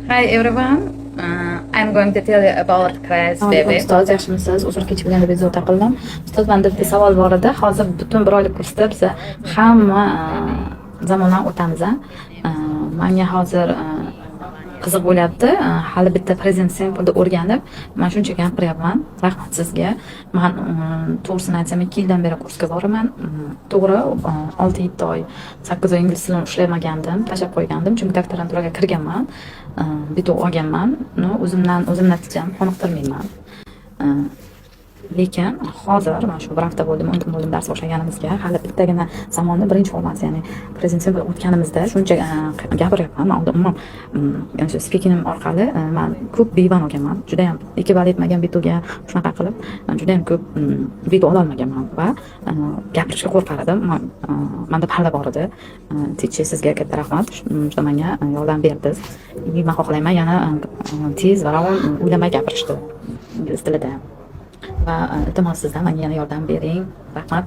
Hi everyone. I'm going to tell you about Cries Assalomu alaykum, Baby. ustoz, yaxshimisiz? Uzr, kechikkan deb bezovta qildim. Ustoz, menda bitta savol bor edi. Hozir butun bir oylik kursda biz hamma zamondan o'tamiz a. Manga hozir qiziq bo'lyapti. Hali bitta present simpleda o'rganib, man shuncha gapiryapman. Rahmat sizga. Man to'g'risini aytsam, 2 yildan beri kursga boraman. To'g'ri, 6-7 oy, 8 oy ingliz tilini ushlamagandim, tashlab qo'ygandim, chunki doktoranturaga kirganman. Bituq olganman. Но, o'zimdan o'zim natijam qoniqtirmayman. Lekin hozir mana shu bir hafta bo'ldimi, 10 kun bo'ldimi dars boshlaganimizga, hali bittagina zamonni birinchi formasi, ya'ni present simple o'tganimizda shuncha gapiryapman. Man oldin umuman ya'ni shu speakingim orqali man ko'p B1 olganman. Judayam 2 ball yetmagan B2ga, shunaqa qilib judayam ko'p B2 ololmaganman va gapirishga qo'rqar edim. Manda parda bor edi. Teacher, sizga katta rahmat, что menga yordam berdingiz. И man xohlayman yana tez va ravon o'ylamay gapirishni ingliz tilida va iltimos sizdan, menga yana yordam bering, rahmat.